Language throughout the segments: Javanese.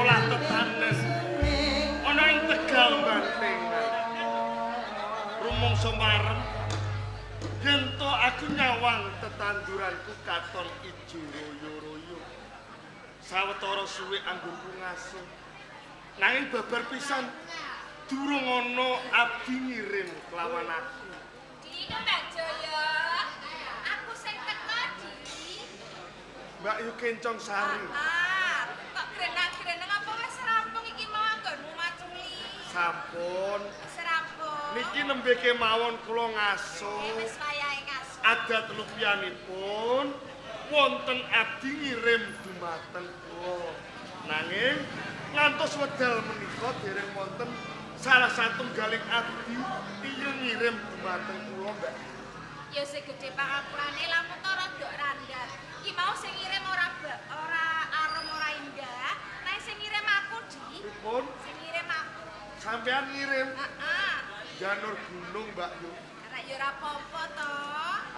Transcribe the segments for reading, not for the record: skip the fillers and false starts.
Olah tetanen ana ing Tegal Bantengan. Rumangsa marem yen to aku nyawang tetanduranku katon ijo royo-royo. Sawetara suwe anggonku ngasuh. Nanging babar pisan durung ana abdi ngirim kelawan aku. Di Kembang Jaya. Aku sing teko, Di. Mbak Yu Kencong Sari. Ah, kok grenang-greneng apa wis rampung iki mau anggonmu maculi? Sampun. Wis rampung. Niki nembe kemawon kula ngasuh. Wis wayahe ngasuh. Adat lupianipun wonten abdi ngirim dumateng kula. Nanging ngantos wedal menika dereng wonten salah satunggaling abdi tiyang ngirim dumateng kula, Mbak. Ya sing gedhe pangapurane lamun to rada randhat. Ki mau sing ngirim ora ora arum ora indah. Nek sing ngirim aku, Di. Pripun? Sing ngirim aku. Sampean ngirim Heeh. janur gunung, Mbak Yu. Ora ya ora apa-apa to.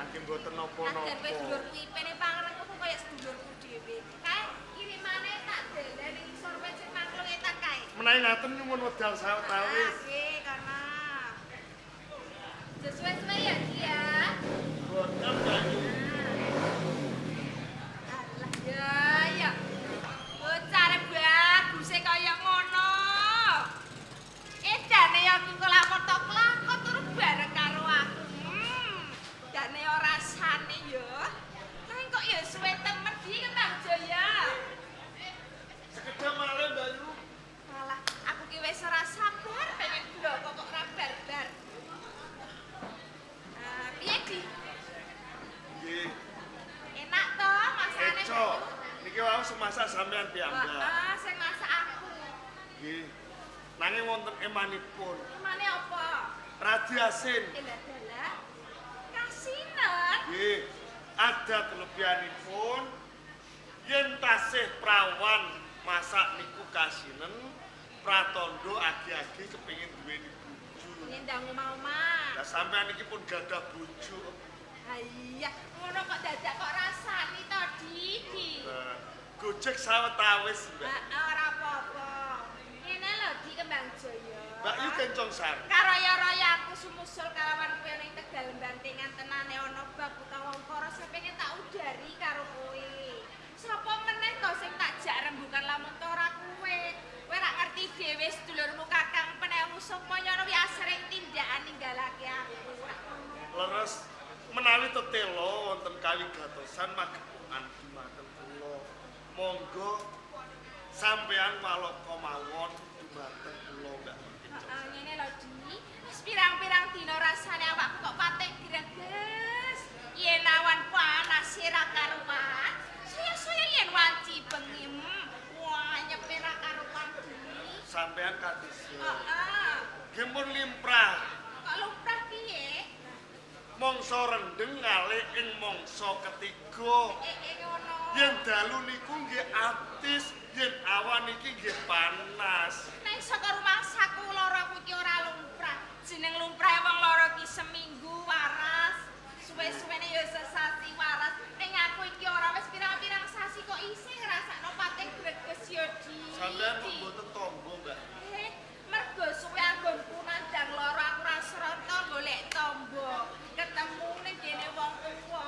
Angge mboten Agar kowe napa-napa. sedulurku ipene pangrengku kaya sedulurku dhewe. Kae kirimane tak delen ning isor wit sing mangklung etan kae. Menawi ngaten nyuwun wedal sawetawis. Ah, nggih, kono. Sesuai-suwe ya, Di ya. Boten, Mbak Yu. Alah ya ya. Bocah baguse kaya ngono. Edane ya aku kok lamun tok klakon turu bareng karo aku. Dane ya rasane ya. Nang kok ya suwe temen Di Kembang Jaya. Sekedhap malih, Mbak Yu. Alah, aku ki wis ora sabar pengen bloko kok ora bar-bar. Ah, piye Di? Nggih. Enak to masakane? Eco, niki wau semasak sampean piyambak. Heeh, sing masak aku. Nggih. Nanging wonten emanipun Emane apa? Radi asin. Elah dalah. Kasinan. Nggih. Adat lebihanipun yen tasih prawan masak niku kasinen, pratandha agi-agi kepengin duweni bojo. Nyendang omah-omah. Lah sampean niki pun gadah bojo. Ha iya, ngono kok dadak kok rasani to, Di? Di. Nah, gojek sawetawis, Mbak. Heeh, ora apa-apa. Ngene lho, Di Kembang Jaya. Mbak Yu Kencong Sari. Karaya-raya aku sumusul kalawan kowe ning Tegal Bantingan tenane ana bab utawa ukara sing pengen tak udari karo kowe. Sapa meneh to sing tak jak rembukan lamun to ora kowe. Kowe rak ngerti dhewe sedulurmu Kakang Penewu Sukma nyono wi asring tindakan ninggalake aku. Rak ngono. Leres menawi tetela wonten kawigatosan magepokan dumateng kula. Monggo sampean waloka mawon dumateng kula, Mbak Kencong. Heeh, ngene lho, Di. Wis pirang-pirang dina rasane awakku kok pating greges. Yen awan panas ora karuan. Suya-suya yen wanci bengi, wah nyepe ra karuan, Di. Sampean kadise. Heeh. Nggih pun limrah. Kok lumrah piye? Mangsa rendeng ngalih ing mangsa ketiga. Eh, ngono. Yen dalu niku nggih atis, yen awan niki nggih panas. Nek saka rumangsaku lara aku iki ora lumrah. Jeneng lumrahe wong lara iki seminggu waras. Suwe-suwene ya sesasi waras. Ning aku iki ora wis pirang-pirang sasi kok isih ngrasakno pating greges ya, Di. Sampean kok mboten tangga, Mbak? Eh, mergo suwe anggonku nandang lara aku ora srata golek tombo. Ketemu ning gene wong tuwa.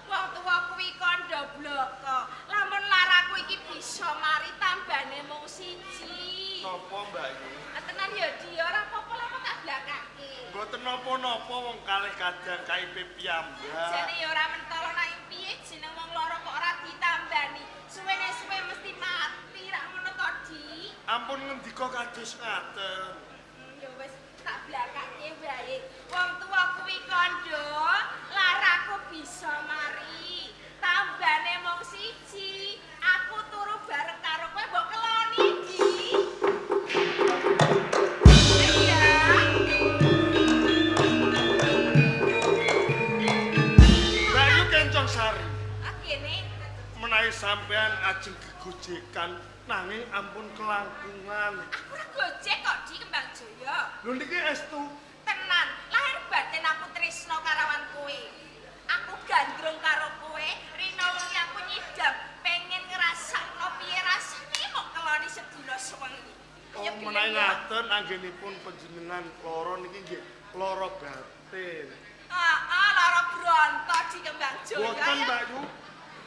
Wong tuwa kuwi kandha bloko. Lamun laraku iki bisa mari tambane mung siji. Napa, Mbak Yu? Ah, tenan ya, Di, ora apa-apa lah kok tak blakake. Mboten napa-napa wong kalih kadang KIP piyambak. Jane ya ora mentolo nanging piye jeneng wong lara kok ora ditambani. Suwene suwe mesti mati rak ngono to, Di. Ampun ngendika kados ngaten. Ya wis tak blakake wae. Wong tuwa kuwi kandha, laraku bisa mari. Tambane mung siji. Aku turu bareng karo kowe mbok keloni, Di. Iya. Mbak Yu Kencong Sari. Ah kene. Menawi sampean ajeng gegojekan nanging ampun kelangkungan. Aku ora gojek kok, Di Kembang Jaya. Lho niki estu. Tenan, lahir batin aku tresno karawan kowe. Aku gandrung karo kowe, rina wengi aku nyidam pengen ngrasakno piye rasane mok keloni sedina sewengi. Oh, Ya gelem menawi ya. ngaten anggenipun panjenengan lara niki nggih lara batin. Heeh, lara bronto di Kembang Jaya. Boten, ya. Mbak Yu.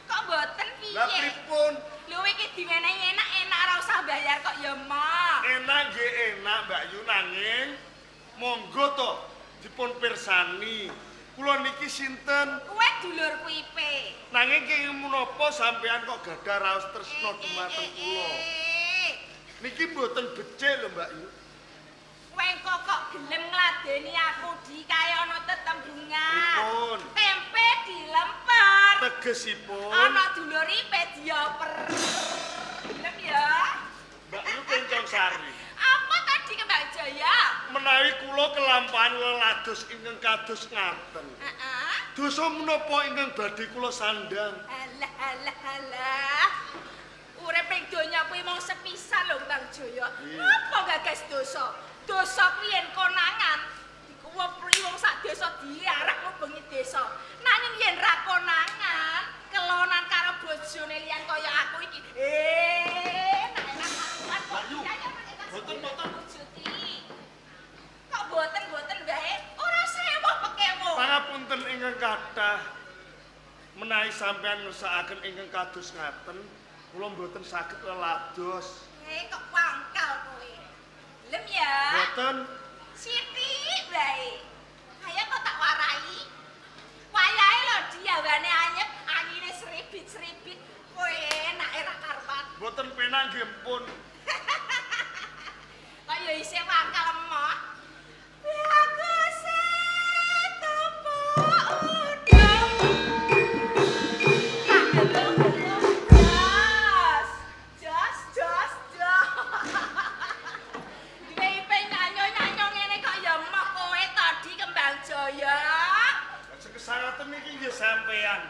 Kok boten piye? Lah pripun? Lho iki diwenehi enak-enak ora usah bayar kok ya, Ma. Enak nggih enak Mbak Yu nanging monggo to dipun pirsani. Kula niki sinten? Kowe dulurku Ipe. Nanging kenging menapa sampean kok gadah raos tresna dumateng kula? Niki mboten becik lho Mbak Yu. Kowe engko kok gelem ngladeni aku di kaya ana tetembungan. Pripun? Tempe dilemper. Tegesipun Ana dulur Ipe dioper. Gelem ya? Mbak Yu Kencong Sari. Apa tadi Kembang Jaya? Menawi kula kelampahan lelados ingkang kados ngaten. Heeh. Dosa menapa ingkang badhe kula sandhang? Alah alah alah. Urip ning donya kuwi mung sepisan lho Kembang Jaya. Iya. Apa gagas dosa? Dosa kuwi yen konangan dikuwepri wong sak desa diarak ngubengi desa. Nanging yen ra konangan, kelonan karo bojone liyan kaya aku iki. Nek ra karuan kok. Mbak Yu, boten, boten. Wujuti. Kok boten-boten wae? Ora sewa pekewo. Pangapunten ingkang kathah. Menawi sampean ngersakaken ingkang kados ngaten, kula mboten saged lelados. Kok wangkal kowe. Gelem ya? Mboten. Sithik wae. Ayo kok tak warai. Wayahe lho diawane anyep, angine seribit-seribit. Kowe enake ra karuan. Mboten penak nggih pun. Kok ya isih wangkal emoh. Bagus topo udung. Tak gelung-gelung. Jos. Jos, jos, jos. Duwe ipe nyanyo-nyanyo ngene kok ya emoh kowe tadi Kembang Jaya. Sing kesangaten niki nggih sampean.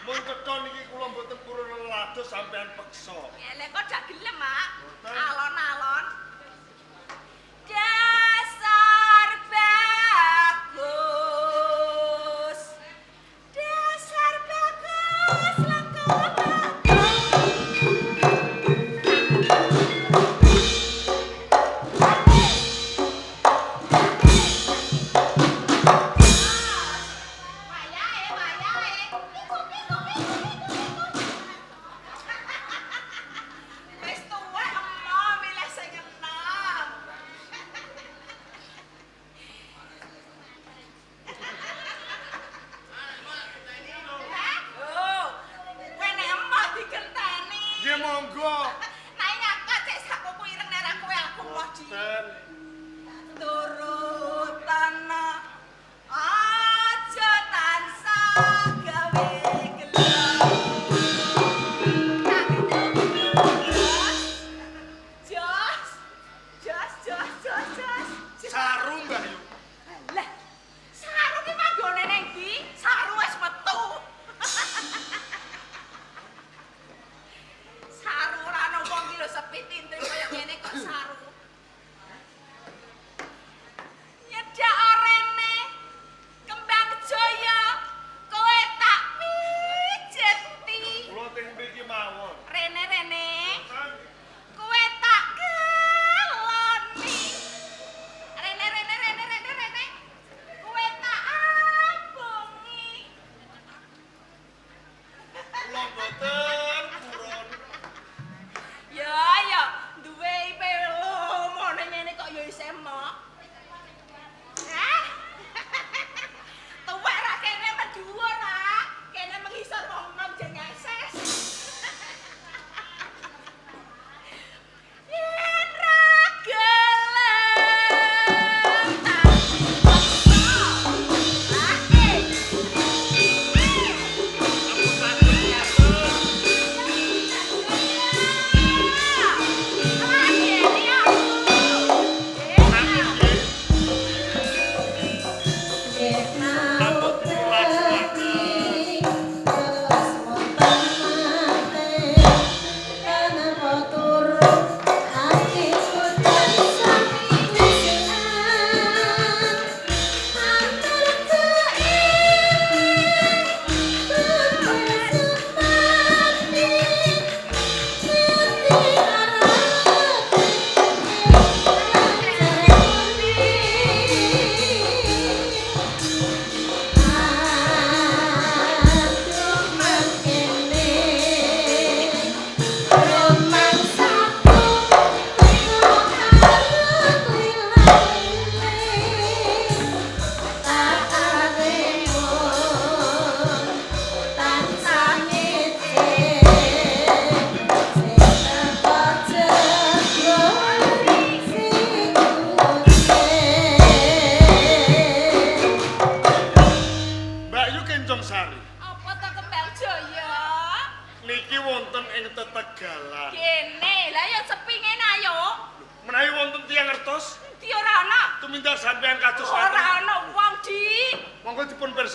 Mun cetha niki kula mboten purun lelados sampean peksa. Elek kok dak gelem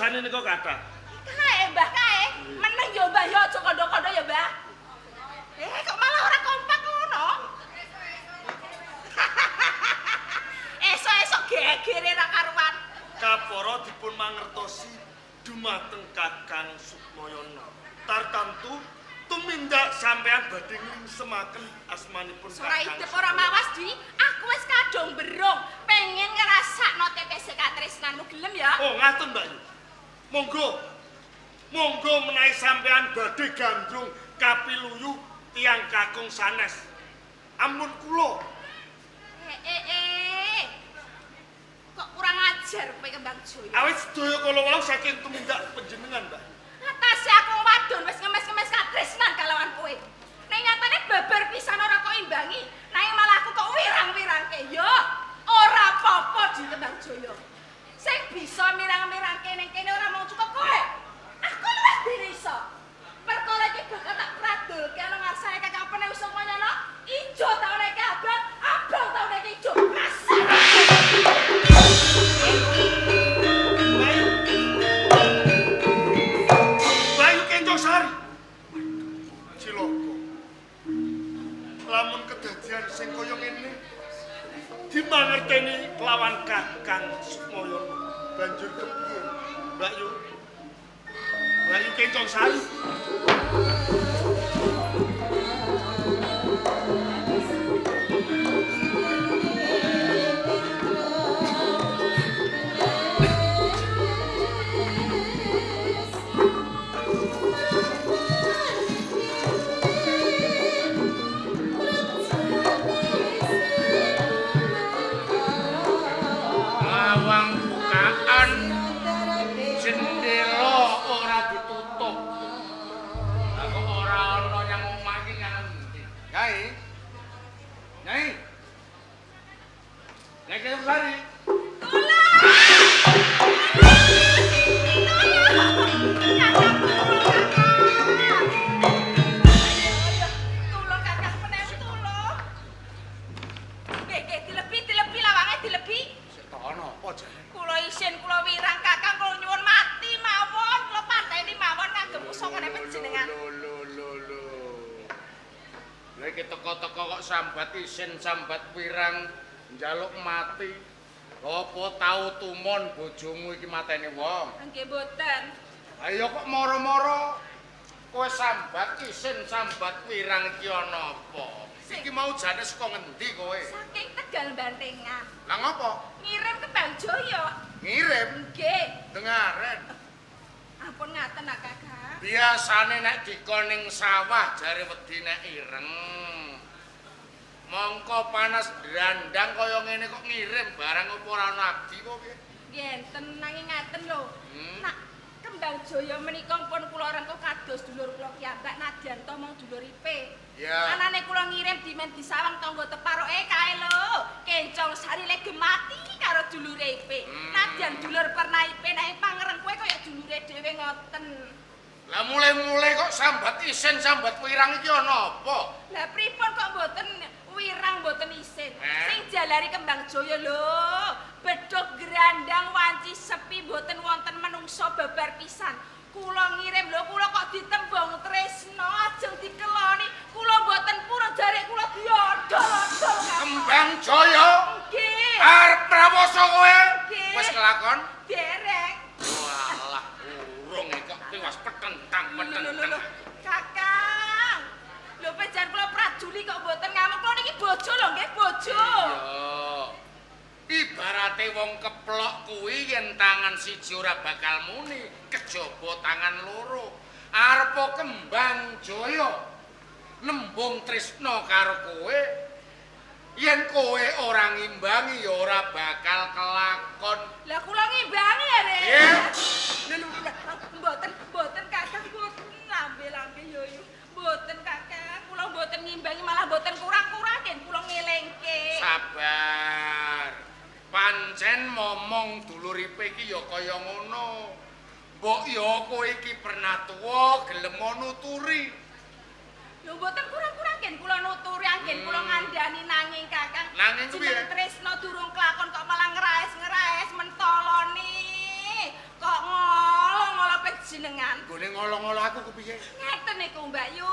Biasane nika kathah. Kae Mbah kae. Meneng yo Mbah yo aja kandha-kandha ya Mbah. Kok malah ora kompak ngono? Esok-esok gegere ra karuan. Kapara dipun mangertosi dumateng Kakang Sukmayana. Tartamtu tumindak sampean badhe nglingsemaken asmanipun Ora Kakang. idep ora mawas Di, aku wis kadung berung, pengen ngrasakno tetese katresnanmu gelem ya. Oh, ngaten Mbak Yu. Monggo. Monggo menawi sampean badhe gandrung kapiluyu tiyang kakung sanes. Ampun kula. Kok kurang ajar kowe Kembang Jaya. Awit sedaya kala wau saking tumindak panjenengan, Mbak. Atase aku wadon wis ngemes-ngemes katresnan kalawan kowe. Nek nyatane babar pisan ora kok imbangi, nanging malah aku kok wirang-wirangke. Yo, ora apa-apa Di Kembang Jaya. Sing bisa mirang-mirangke ning kene ora mung cukup kowe. Aku luwih dene iso. Perkara iki bakal tak pradulke ana ngarsane Kakang Penewu Sukmayana. Ijo ta ora iki abang, abang ta ora iki ijo. Masak. Bayu. Bayu Kencosari. Cilaka. Lamun kedadian sing kaya ngene dimangerteni kelawan Kakang Sukmayana. Banjur kepiye? Mbak Yu. Mbak Yu Kencosari. Lawang bukaan jendela ora ditutup. Lah kok ora ana nyang omah iki nyang endi? Nyai. Nyai. Nyai Kencosari. Tulung Kakang Penewu tulung. Nggih, nggih, dilebi, dilebi lawange dilebi. Sik to ana apa jane? Kula isin kula wirang Kakang kula nyuwun mati mawon, kula pateni mawon kagem pusakane panjenengan. Lho lho lho lho. Lha iki teko-teko kok sambat isin sambat wirang njaluk mati. Apa tau tumon bojomu iki mateni wong? Nggih mboten. Ayo kok moro-moro kowe sambat isin sambat wirang iki ana apa? Iki mau jane saka ngendi kowe? Saking Tegal Bantengan. Lah ngopo? Ngirim Kembang Jaya. Ngirim Nggih. dengaren. Ampun ngaten nak Kakang. Biasane nek dikon ning sawah jare wedi nek ireng. Mongko panas drandang kaya ngene kok ngirim barang apa ora ana abdi apa piye? Nggih enten nanging ngaten lho. Hmm. Nak Kembang Jaya menika pun kula rengkuh kados dulur kula kiyambak nadyan to mung duluripe. Ya. Anane kula ngirim dimen disawang tangga teparo kae lho. Kencong Sari lege mati karo dulure Ipe. Hmm. Nadyan dulur pernah Ipe nek pangrengkuhe kaya dulure dhewe ngoten. Lah mulai-mulai kok sambat isin sambat wirang iki ana apa? Lah pripun kok mboten wirang mboten isin? Eh? Sing jalari Kembang Jaya lho, bedhog grandang wanci sepi mboten wonten menungso babar pisan. Kula ngirim lho, kula kok ditembong tresna ajeng dikeloni. Kula mboten purun jare kula diodol-odol. Kembang Jaya Nggih. arep prawoso kowe. Nggih. Wis kelakon? Derek. Walah, urung kok tiwas petentang Lho lho lho. petentang. Kakang. Lho pejan kula prajuli kok mboten ngamuk. Kula niki bojo lho nggih, bojo. Iya. Ibarate wong keplok kuwi yen tangan siji ora bakal muni, kejaba tangan loro. Arepa Kembang Jaya nembung tresna karo kowe. Yen kowe ora ngimbangi ya ora bakal kelakon. Lah kula ngimbangi ya, Rek. Iya. Lho lho lho, mboten mboten Kakang mboten lambe-lambe yo yo. Mboten Kakang, kula mboten ngimbangi malah mboten kurang-kurangke, kula ngelingke. Sabar. Pancen momong duluripe iki ya kaya ngono. Mbok ya kowe iki pernah tuwa gelem nuturi. Lho mboten kurang-kurangke, kula nuturi anggen kula ngandani nanging Kakang. Nanging piye? Jeneng tresna durung kelakon kok malah ngeraes-ngeraes mentoloni. Kok ngono panjenengan. Nggone ngolo-ngolo aku kepiye? Ngeten niku Mbak Yu,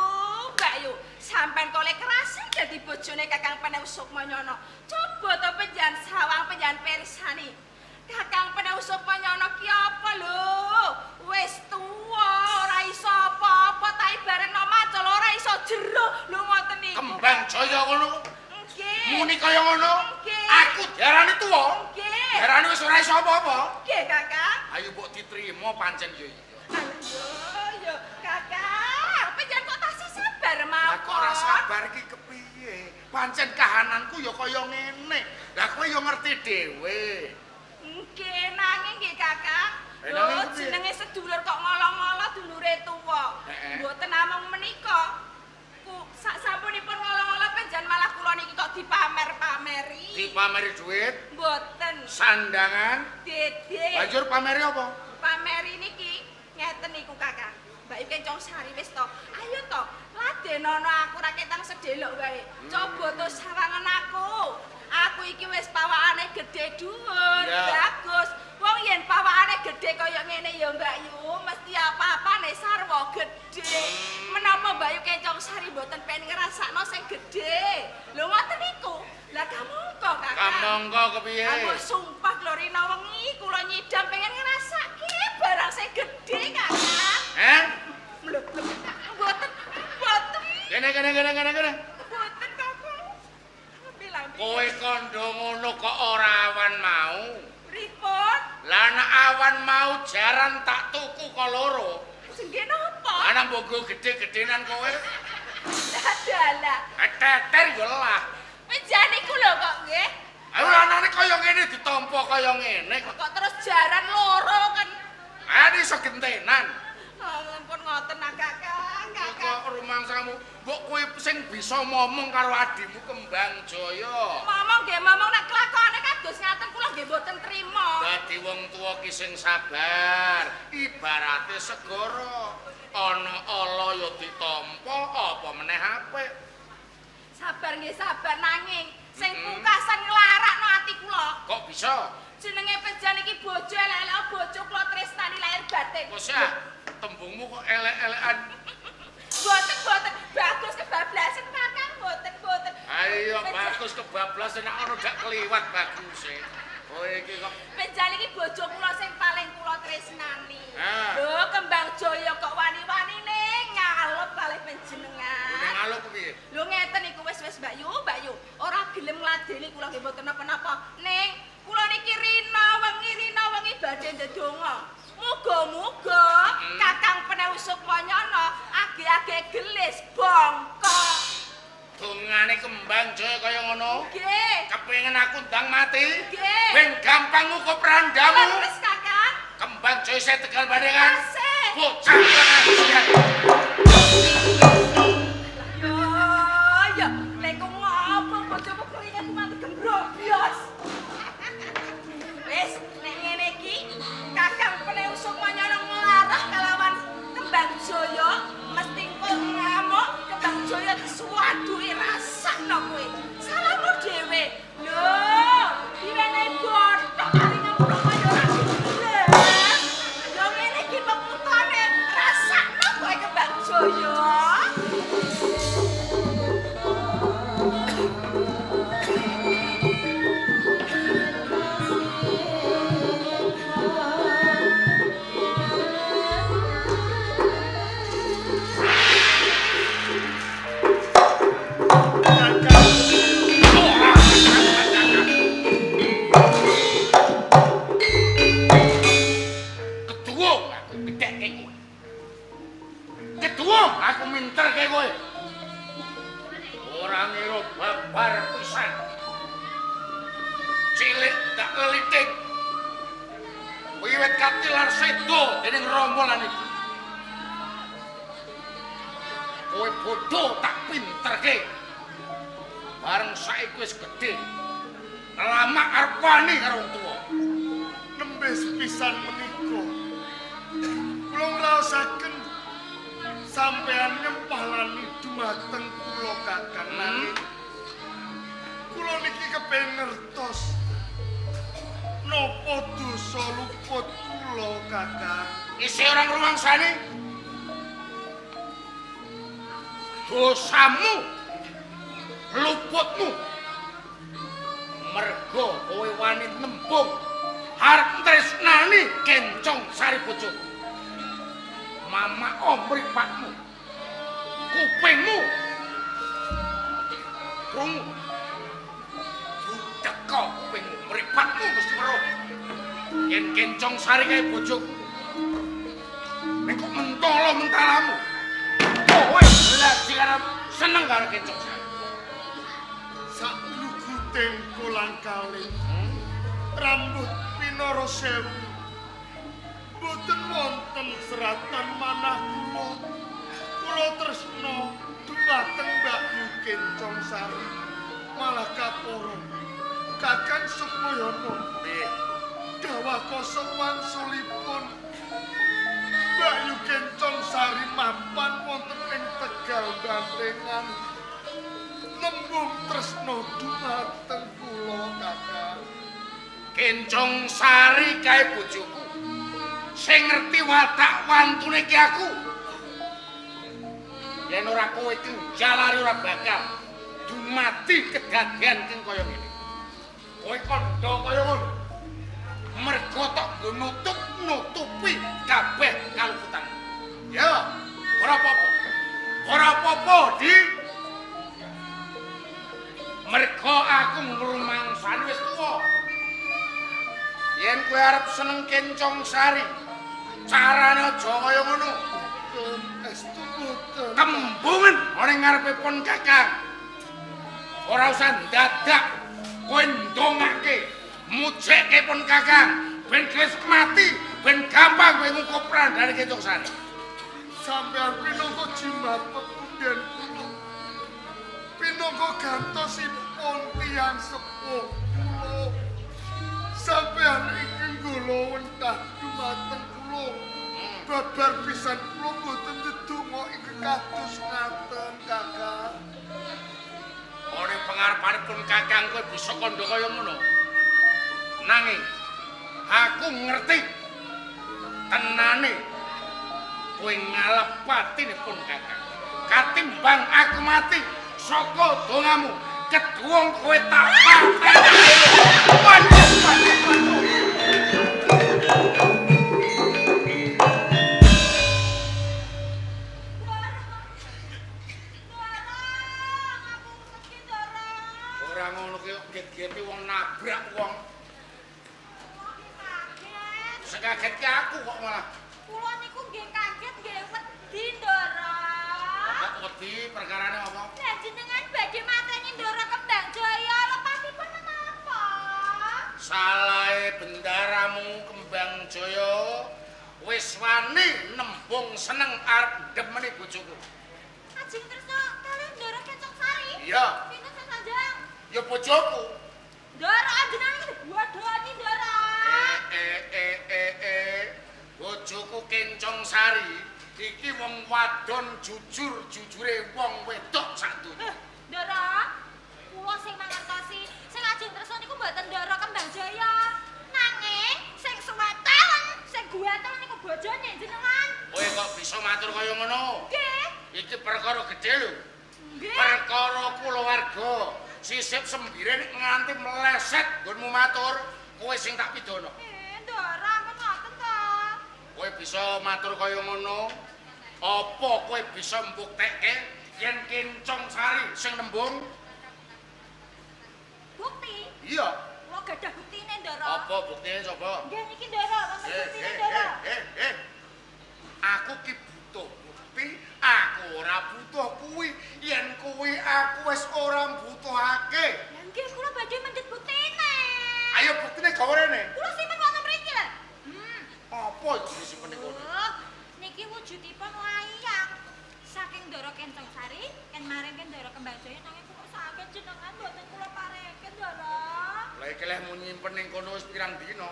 Mbak Yu, sampean kok lek kerasan dadi bojone Kakang Penewu Sukmanyono. Coba to penjan sawang penjan persani. Kakang Penewu Sukmanyono ki apa lho? Wis tuwa, ora iso apa-apa, tak ibaratno macul ora iso jero. Lho ngoten niku. Kembang Jaya ngono. Nggih. Muni kaya ngono. Nggih. Aku diarani tuwa. Nggih. Diarani wis ora iso apa-apa. Nggih, Kakang. Ayo mbok diterima pancen ya iya. Ayo, yo, Kakang. Penjan kok tasih sabar mawon. Lah kok ora sabar iki kepiye? Pancen kahananku ya kaya ngene. Lah kowe ya ngerti dhewe. Nggih, nanging nggih Kakang. Eh, Lho, nanging kepiye? jenenge sedulur kok ngolo-ngolo dulure tuwa. Heeh. Mboten namung menika. Ku sak sampunipun ngolo-ngolo penjan malah kula niki kok dipamer-pameri. Dipameri duit, Mboten. sandangan, Dede. banjur pameri apa? Pameri niki ngeten niku Kakang. Mbak Yu Kencong Sari wis to. Ayo to, ladenono aku ra ketang sedelok wae. Coba to sawangen aku. Aku iki wis pawakane gedhe dhuwur, Ya. bagus. Wong yen pawakane gedhe kaya ngene ya Mbak Yu, mesti apa-apane sarwa gedhe. Menapa Mbak Yu Kencong Sari mboten pengen ngrasakno sing gedhe? Lho ngoten niku. Lah kamangka Kakang. Kamangka kepiye? Aku sumpah Glorina wengi kula nyidam pengen ngrasake barang sing gedhe Kakang. Heh? Lho, lho, mboten, mboten, Kene kene kene kene kene. mboten Kakang. Bilang Kowe kandha ngono kok ora awan mau. pripun? Lah nek awan mau jaran tak tuku kok loro. Jenenge napa? Ana mbok nggo gedhe-gedhenan kowe. Dalah. Teter ya lah. Penjan iku lho kok nggih. Ayo anane kaya ngene ditampa kaya ngene kok. Kok terus jaran loro kan. Ane iso gentenan. Oh, ampun ngoten ah Kakang, Kakang. Kok rumangsamu mbok kowe sing bisa momong karo adimu Kembang Jaya. Momong nggih momong nek kelakone kados ngaten kula nggih mboten trima. Dadi wong tuwa ki sing sabar, ibarate segara. Ana ala ya ditampa, apa meneh apik. Sabar nggih sabar nanging sing pungkasan nglarakno ati kula. Kok bisa? Jenenge penjan iki bojo elek-elek bojo kula tresnani lahir batin. Kok sih tembungmu kok elek-elekan. Mboten mboten bagus kebablasan Kakang mboten mboten. Ayo bagus kebablasan nek ana dak kliwat baguse. Kowe iki kok Penjan iki bojo kula sing paling kula tresnani. Ah. Lho Kembang Jaya kok wani-wanine ngalep kalih panjenengan. ngene ngaluk piye? Lho ngeten iku wis wis Mbak Yu, Mbak Yu. Ora gelem ngladeni kula nggih mboten napa-napa. Ning kula niki rina wengi badhe ndedonga. Muga-muga Kakang Penewu Sukmanyono age-age gelis bongkok. Dongane Kembang Jaya kaya ngono. Nggih. Kepengin aku ndang mati. Nggih. Ben gampang ngukup randamu. Leres Kakang. Kembang Jaya saya Tegal Bandengan. Kasih. Bocah pengajian. Yo yo, lek kok ngopo bojomu keringet mati gembrobyos. Wis, nek ngene iki Kakang Penewu Sukmanyono nglarah kalawan Kembang Jaya, mesti engko ngamuk Kembang Jaya disuwaduki rasakno kowe. Salahmu dhewe. Lho, diwenehi bothok kali ngemplok kaya ora gelem. Yo ngene iki peputane, rasakno kowe Kembang Jaya. Kakang. Keduwung aku gedhekke kowe. Keduwung aku minterke kowe. Ora ngira babar pisan. Cilik tak lelitik. Wiwit katilar sedo dening rombongan iki. Kowe bodho tak pinterke. Bareng saiki wis gedhe. Lama arep wani karo wong tuwa. Nembe sepisan menika kula ngraosaken sampean nyempah lan dumateng kula Kakang. Nanging kula niki kepengin ngertos napa dosa luput kula Kakang. Isih ora ngrumangsani? Dosamu luputmu mergo kowe wani nembung arep tresnani Kencong Sari bojoku. Mama mripatmu, kupingmu krungu, budheka kupingmu, mripatmu mesti weruh yen Kencong Sari kae bojoku. Nek kok mentolo mentalamu, kowe lagi arep seneng karo Kencong Sari. Sak luguting kolang kaling, rambut pinara sewu, mboten wonten seratan manah kula. Kula tresna dumateng Mbakyu Kencong Sari, malah kapara Kakang Sukmayana. Piye? Dawakasa wangsulipun Mbakyu Kencong Sari mapan wonten ing Tegal Bantengan, nembung tresna dumateng kula Kakang. Kencong Sari kae bojoku. Sing ngerti watak wantune ki aku. Yen ora kowe iki jalari ora bakal dumati kedadean kang kaya ngene. Kowe kandha kaya ngono. Mergo tok nggo nutup-nutupi kabeh kaluputan. Ya, ora apa-apa. Ora apa-apa, Di. Mergo aku ngrumangsani wis tuwa. Yen kowe arep seneng Kencong Sari, carane aja kaya ngono. Estu mboten. Tembungen ana ing ngarepe pun Kakang. Ora usah ndadak kowe ndongake, mujekke pun Kakang, ben wis mati, ben gampang kowe ngukup randane Kencong Sari. Sampeyan pinangka jimat pepunden kula. Pinangka gantosipun tiyang sepuh kula. Sampeyan iki nggula wentah dumateng kula. Babar pisan kula mboten ndedonga ingkang kados ngaten, Kakang. Ora pengarepane pun Kakang kowe bisa kandha kaya ngono. Nanging aku ngerti tenane kowe ngalap patine pun Kakang. Katimbang aku mati saka dongamu, keduwung kowe tak pateni. Waduh, waduh, waduh. Ora ngono ki get-gete wong nabrak wong. Sing kaget ki aku kok malah. Kula niku nggih kaget nggih wedi, Ndara. Kok wedi perkarane apa? Lah jenengan badhe mateni Ndara Kembang Jaya lepasipun menapa? Salahe bendaramu Kembang Jaya wis wani nembung seneng arep ndemeni bojoku. Ajeng tresna kalih Ndara Kencong Sari? Iya. Sinten sing sanjang? Ya bojoku. Ndara jenengan iki bodhoni Ndara. Bojoku Kencong Sari iki wong wadon jujur-jujure wong wedok sak donya. Ndara, kula sing mangertosi sing ajeng tresna niku mboten Ndara Kembang Jaya. Nanging sing suwetelen, sing guwetel niku bojone jenengan. Kowe kok bisa matur kaya ngono? Nggih. Iki perkara gedhe lho. Nggih. Perkara kulawarga. Sisip sembire nganti meleset nggonmu matur, kowe sing tak pidana. Ndara, ampun ngoten to. Kowe bisa matur kaya ngono? Apa kowe bisa mbuktekke yen Kencong Sari sing nembung? Bukti? Iya. Kula gadah buktine, Ndara. Apa buktine coba? Nggih niki Ndara, wonten buktine, Ndara. Aku ki butuh bukti, aku ora butuh kuwi. Yen kuwi aku wis ora mbutuhake. Lah nggih kula badhe mendhet buktine. Ayo buktine gawe rene. Kula simpen wonten mriki lho. Apa iki disimpen ning kono? Oh, niki wujudipun wayang. Saking Ndara Kencong Sari, ken maring Ndara Kembang Jaya nanging kula saged jenengan mboten kula parengken, Ndara. Lah iki leh mu nyimpen ning kono wis pirang dina.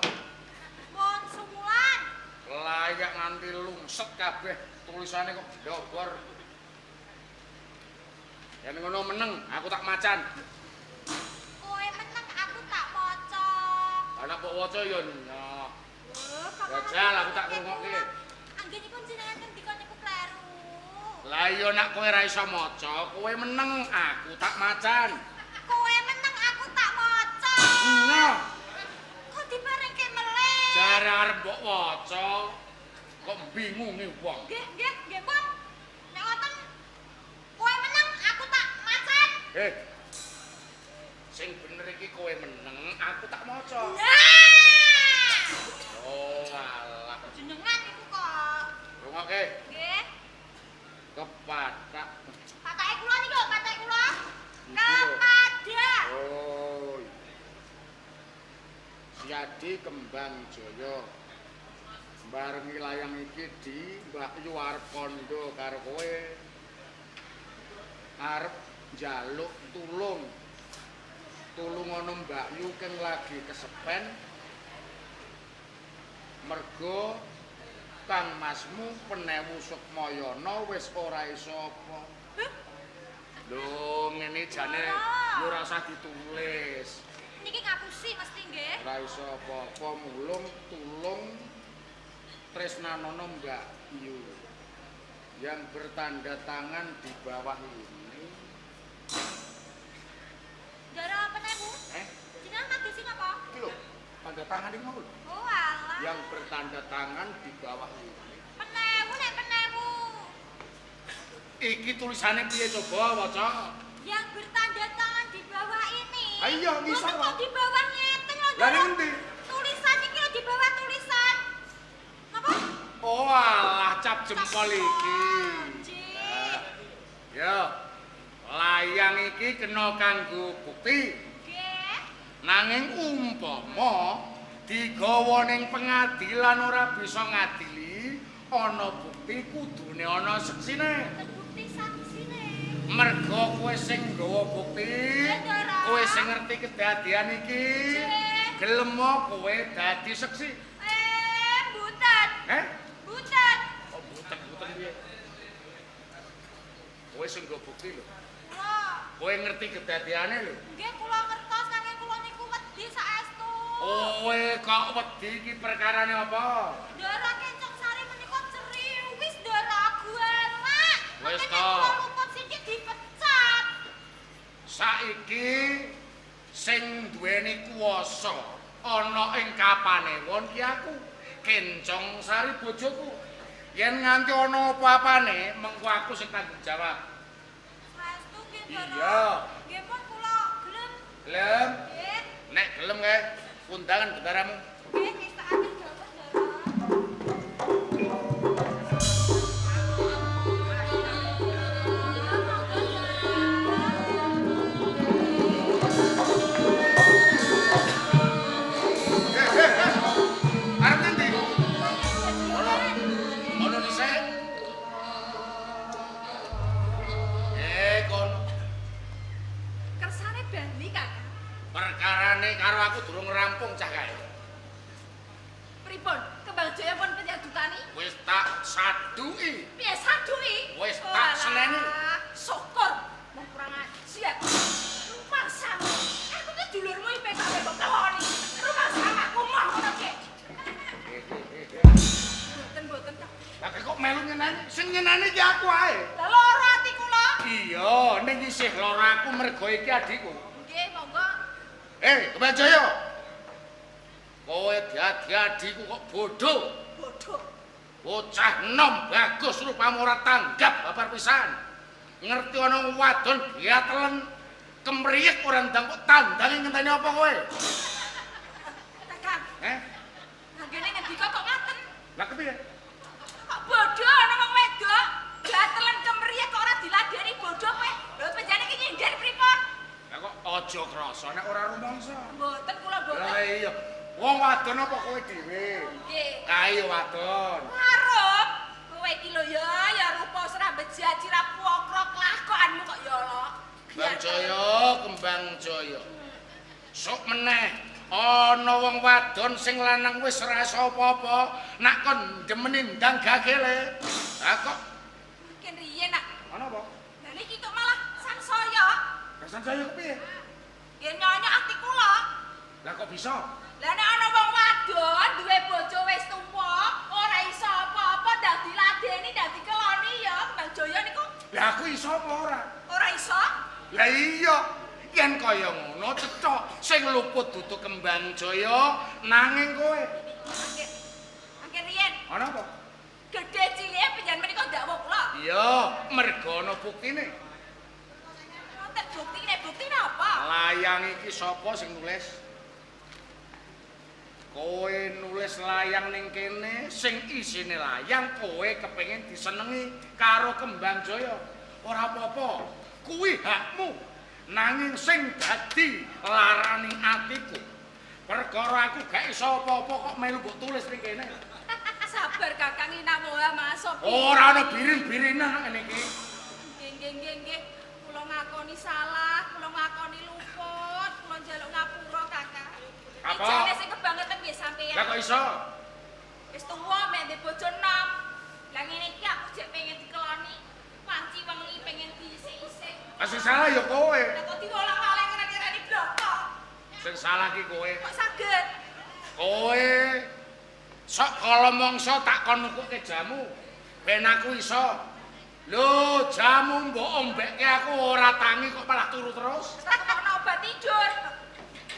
Pun sewulan. Layak nganti lungset kabeh tulisane kok ndobor. Yen ngono meneng, aku tak macan. Kowe meneng aku tak maca. Lah nek mbok waca ya nyoh. Oh, Jajal aku tak ngrungokke. Anggenipun jenengan ngendika niku kleru. Lah iya nek kowe ora iso maca, kowe meneng, aku tak macan. Kowe meneng aku tak maca. Nah, Kok diparengke melih? jare arep mbok waca kok bingungi wong. Nggih, nggih, nggih, Pun. Nek ngoten kowe meneng aku tak macan. Eh. Sing bener iki kowe meneng, aku tak maca. Nah. Oh, alah. Jenengan niku kok. Rungokke Nggih. kepatak. Patake kula niku, patake kula. Iki lho. Kepada. Oh. Siadi Kembang Jaya. Barengi layang iki di Mbak Yu arep kandha karo kowe. Arep njaluk tulung. Tulungono Mbak Yu keng lagi kesepen. Mergo Kang Masmu Penewu Sukmayana wis ora iso apa. Lho ngene jane ya ora usah ditulis. Niki ngapusi mesti nggih. Ora iso apa-apa mulung tulung tresnanono Mbak Yu. Yang bertanda tangan di bawah ini. Ndara Penewu? Eh, Jenengan madosi napa? iki lho, tanda tangan iki mau lho. Oh alah. Yang bertanda tangan di bawah ini. Penewu nek penewu. Iki tulisannya piye coba waca? Yang bertanda tangan di bawah ini. Ayo, ngisor, Mboten kok Pak. di bawah ngeten lho. Lah Ndara. ngendi? Tulisan iki lho di bawah tulisan. Napa? Oh alah cap jempol iki. Nggih. Yo. Layang iki kena kanggo bukti. Nggih. Nanging umpama digawa ning pengadilan ora bisa ngadili, ana bukti kudune ana seksine. Terbukti saksine. Mergo kowe sing nggawa bukti, Ndara. kowe sing ngerti kedadian iki, Nggih. gelem kowe dadi seksi. Eh, mboten. Eh? Mboten. Kok butek-butek piye? Kowe sing nggawa bukti lho. Kula. Kowe ngerti kedadiane lho. Nggih kula ngertos nanging kula niku wedi saestu. Kowe kok wedi iki perkarane apa? Ndara Kencong Sari menika ceriwis ndara galak. Wis Mangke nek to. kula luput sithik dipecat. Saiki sing duweni kuwasa ana ing kapanewon ki aku, Kencong Sari bojoku. Yen nganti ana apa-apane, mengko aku sing tanggung jawab. Saestu nggih ndara. Iya. Nggih pun kula gelem. Gelem? Nggih. Nek gelem kae undangan bendaramu. Nggih ngestakake dawuh ndara. Arep ngendi? Ono. Ono dhisik. Eh, kono. Kersane bali Kakang. Perkarane karo aku durung rampung cah kae. Pripun? Kembang Jaya pun penyadutani? Wis tak saduki. Piye saduki? Wis tak seneni. Syukur. Wong kurang ajar. Rumangsamu. Aku ki dulurmu IPKB kok keloni. Rumangsamu aku moh ngono ki. Mboten-mboten ta. Lah kok melu nyeneni? Sing nyeneni ki aku ae. Lah lara ati kula. Iya, ning isih lara aku mergo iki adikku. Nggih, monggo. Eh, Kembang Jaya. Kowe dadi adikku kok bodoh. Bodoh. Bocah enom bagus rupamu ora tanggap babar pisan. Ngerti ana wadon biatelen kemriyek ora ndang kok tandange ngenteni apa kowe? Kakang, Eh? anggene ngendika kok ngaten? Lah kepiye? Kok bodoh ana wong wedok? Gatelen kemriyek kok ora diladeni bodoh kowe. Lho penjane ki nyindir pripun? Lah kok aja krasa nek ora rumangsa. Mboten kula mboten. Lah iya, wong wadon apa kowe dhewe? Nggih. Kae wadon. Arep kowe iki lho ya ya rupa ora bejaji ra pokrok lakokanmu kok ya lho. Kembang Jaya, Kembang Jaya. Sok meneh ana wong wadon sing lanang wis ora iso apa-apa, nak kon ndemeni ndang gagele. Lah kok Mungkin riyen nak. ana apa? Lah niki kok malah sansaya. Lah sansaya kepiye? Nggih nyonyok ati kula. Lah kok bisa? Lah nek ana wong wadon duwe bojo wis tuwa, ora iso apa-apa ndak Aku iso apa ora? Ora iso? Lah iya, yen kaya ngono cetha sing luput dudu Kembang Jaya nanging kowe. Angke riyen. Ana apa? Gedhe cilike panjenengan menika ndakwa kula. Iya, mergo ana buktine. Wonten buktine, buktine apa? Layang iki sapa sing nulis? Kowe nulis layang ning kene sing isine layang kowe kepengin disenengi karo Kembang Jaya. Ora apa-apa, kuwi hakmu. Nanging sing dadi laraning atiku. Perkara aku gak iso apa-apa kok melu mbok tulis ning kene. Sabar Kakang Inamoha masuk. Ora ana birin-birinan nang ngene iki. Nggih nggih nggih nggih. Kula ngakoni salah, kula ngakoni luput, kula njaluk ngapura Kakang. Apa? Ijane sing kebangetan nggih sampeyan. Lah kok iso? Wis tuwa mek ndek bojo enom. Lah ngene iki aku jek pengen dikeloni. Wanci wengi pengen diisik-isik. Lah sing salah ya kowe. Lah kok diwolak-walik ngerani-rani bloko. Sing salah ki kowe. Kok saged? Kowe sok kala mangsa tak kon nukuke jamu. Ben aku iso. Lho, jamu mbok ombekke aku ora tangi kok malah turu terus. Tak tukokno obat tidur.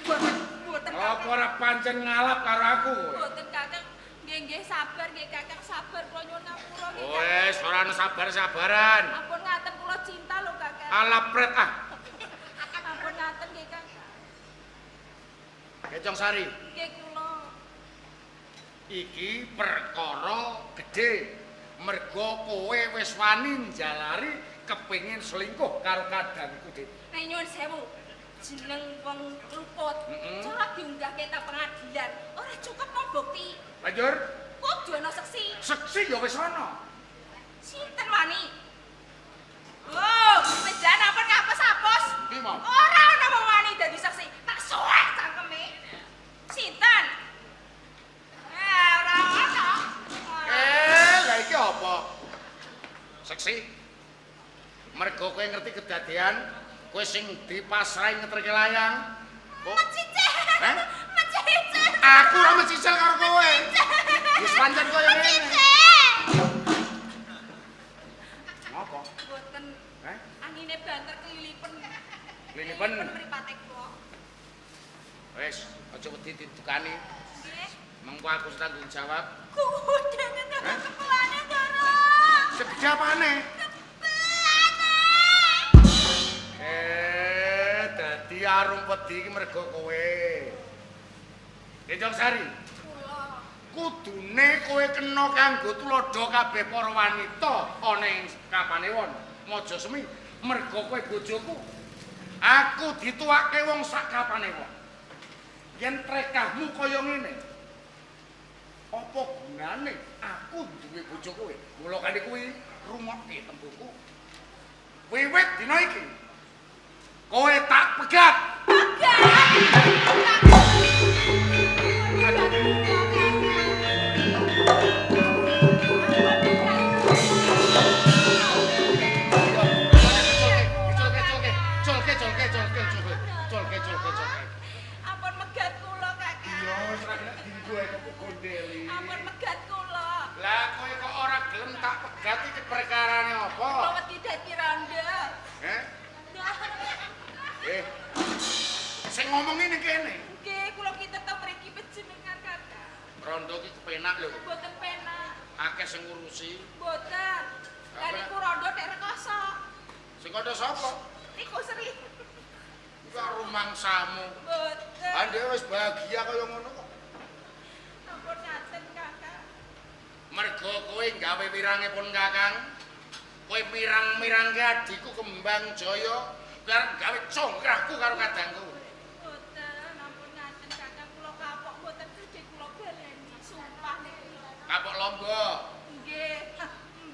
Mboten, mboten. Apa ora pancen ngalap karo aku kowe? Mboten Kakang. Nggih nggih sabar nggih Kakang, sabar kula nyuwun ngapura nggih. Wes, ora ana sabar-sabaran. Ampun ngaten kula cinta lho Kakang. Alah pret ah. Ampun ngaten nggih Kakang. Kecong Sari. Nggih kula. Iki perkara gedhe. Mergo kowe wis wani njalari kepengin selingkuh karo kadangku, Dik. Nek nyuwun sewu, jeneng wong luput. Cara diunggahke ta pengadilan, ora cukup mung bukti. Banjur kudu ana seksi. Seksi ya wis ana. Sinten wani? Oh, pejan apa ngapes-apos? Ndi mau? Ora ana wong wani dadi saksi. Tak suwek cangkeme. Sinten? Ora ana. Lah iki apa? Seksi. Mergo kowe ngerti kedadean, kowe sing dipasrahi ngeterke layang. Mecicil. Heh? Mecicil. Aku ora mecicil karo kowe. Wis pancen koyo ngene. Ngopo? Mboten. Heh? Angine banter kelilipen. Kelilipen mripate kula. Wis, aja wedi didukani. Nggih. Mengko aku tanggung jawab. Kudane Heh? kepelane, Ndara. Segede apane? Kepelane. Dadi arum wedi iki mergo kowe. Kenjong Sari. Kula. Kudune kowe kena kanggo tuladha kabeh para wanita ana ing kapanewon Mojosemi mergo kowe bojoku. Aku dituwake wong sak kapanewon. Yen trekahmu kaya ngene, apa gunane aku duwe bojo kowe? Mula kali kuwi rungokke tembungku. Wiwit dina iki kowe tak pegat. Pegat. Ampun megat kula, Kakang. Iya, wis ra kena dinggo ae kok gondeli. Ampun megat kula. Lah kowe kok ora gelem tak pegat iki perkarane apa? Kula wedi dadi rondo. Heh? Sing ngomong ngene kene. Nggih, kula ki tetep mriki panjenengan, Kakang. Rondo ki kepenak lho. Mboten penak. Akeh sing ngurusi. Mboten. Lah niku rondo nek rekoso. Sing kandha sapa? Niku Sri. Iku rumangsamu. Mboten. Ande wis bahagia kaya ngono kok. Ampun ngaten, Kakang. Mergo kowe gawe wirange pun Kakang. Kowe mirang-mirangke adhiku Kembang Jaya, kowe arep gawe congkrahku karo kadangku. Mboten, ampun ngaten, Kakang. Kula kapok mboten badhe kula baleni. Sumpah niki. Kapok lombok. Nggih.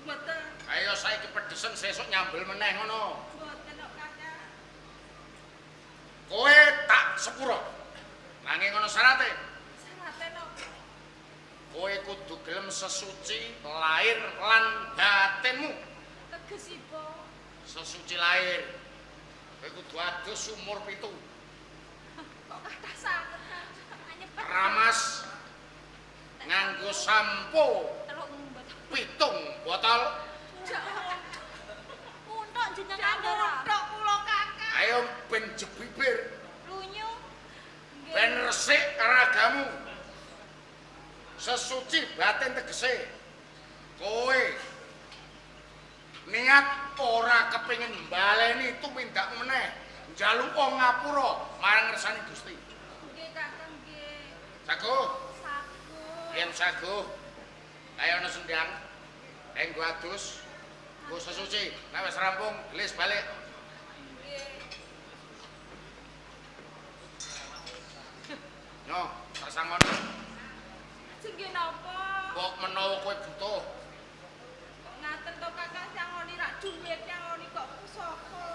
Mboten. Ayo saiki pedhesen sesuk nyambel meneh ngono. Mboten kok, Kakang. Kowe tak sepuro. Nanging ngono syarate. Syarate napa? Kowe kudu gelem sesuci lahir lan batinmu. Tegesipun Sesuci lahir. Kowe kudu adus sumur 7. Kok kathah sanget, Kakang. Nyepet. Ramas nganggo sampo Teluk botol. 7 botol. Untuk Resik ragamu. Sesuci batin tegese. Kowe niat ora kepengin mbaleni tumindakmu meneh. Njaluk ngapura marang ngersane Gusti. Nggih, Kakang nggih. Saguh. Saguh. Yen saguh. Kaya ana sendang. Enggo adus. Nggo sesuci. Nek wis rampung, gelis balik. Nggih. Yo, tak sangoni. Nggih napa? Kok menawa kowe butuh. Kok ngaten to Kakang sangoni rak duit nyangoni kok pusaka.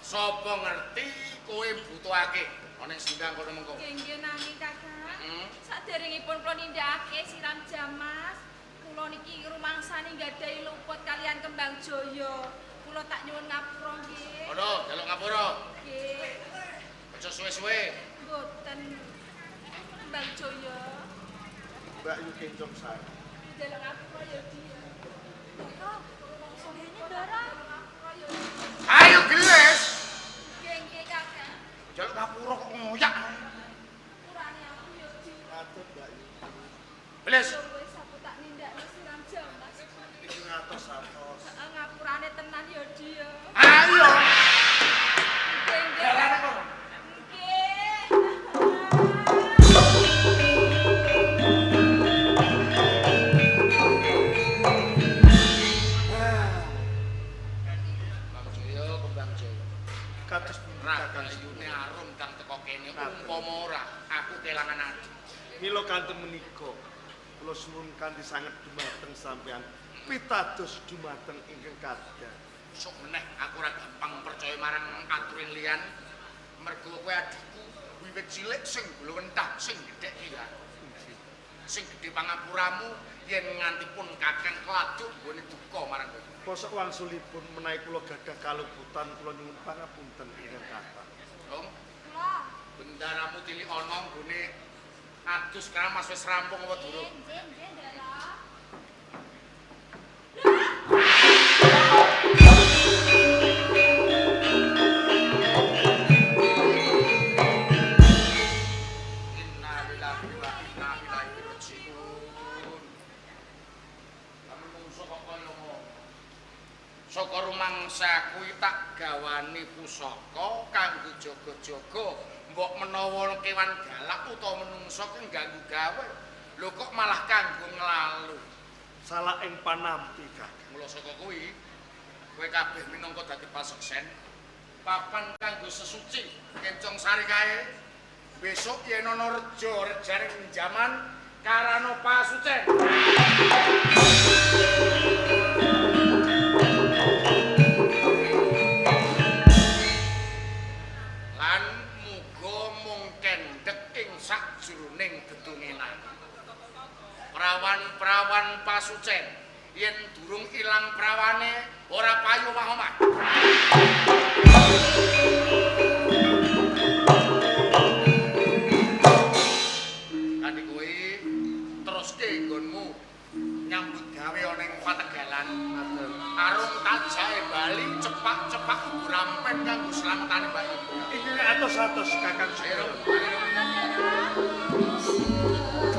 Sapa ngerti kowe butuhake ana ing sendang kono mengko. Nggih nggih nanging Kakang. Hmm. Saderengipun kula nindakake siram jamas, kula niki rumangsani nggadahi luput kalian Kembang Jaya. Kula tak nyuwun ngapura nggih. Kono, njaluk ngapura. Nggih. Aja suwe-suwe. Mboten. Kembang Jaya. Mbak Yu Kencong Sari. Njaluk ngapura ya dia. Kok sogene Ndara? Ayo gelis. Nggih nggih Kakang. Njaluk ngapura kok ngoyak. Purane aku ya di. Ngaten Mbak Yu. Gelis. Yo wis aku tak nindakno siram jamas. Iki ngatos-atos. Heeh ngapurane tenan ya dia. Ayo. Nggih nggih. Dalane kono. Nggih. Kembang Jaya, Kembang Jaya. Kados pundi Kakang Ragayune arum kang teko kene Ngaten. umpama ora aku kelangan adi. Mila kanthi menika kula suwun kanthi sanget dumateng sampeyan pitados dumateng ingkang kathah. Sok meneh aku ora gampang percaya marang aturin liyan. Mergo kowe adikku wiwit cilik sing glowentah sing gedhek iki aku. Sing gedhe pangapuramu yen nganti pun kakang keladuk nggone duka marang kowe. Bosok wangsulipun menawi kula gadah kaluputan kula nyuwun pangapunten ingkang kathah. Dong, Kula. bendaramu tilik ana nggone adus keramas wis rampung apa durung? Nggih nggih Ndara. Innalillahi wa inna ilaihi raji'un. Lah menungso kok kaya ngono. Saka rumangsa kuwi tak gawani pusaka kanggo jaga-jaga mbok menawa kewan galak utawa menungso ki ngganggu gawe. Lho kok malah kanggo nglalu. Salah ing panampi Kakang. Mula saka kuwi kowe kabeh minangka dadi paseksen papan kanggo sesuci Kencong Sari kae. Besok yen ana reja rejane jaman karana pasucen. Lan muga mung kendhek ing sakjroning dedongenan. Prawan-prawan pasucen yen durung ilang prawane ora payu omah-omah. Kanthi kuwi teruske nggonmu nyambut gawe ana ing pategalan. Arum tajake bali cepak-cepak uga rampen kanggo slametane Mbak Yu. Ingkang atos-atos Kakang Ayo, Sunan. ayo.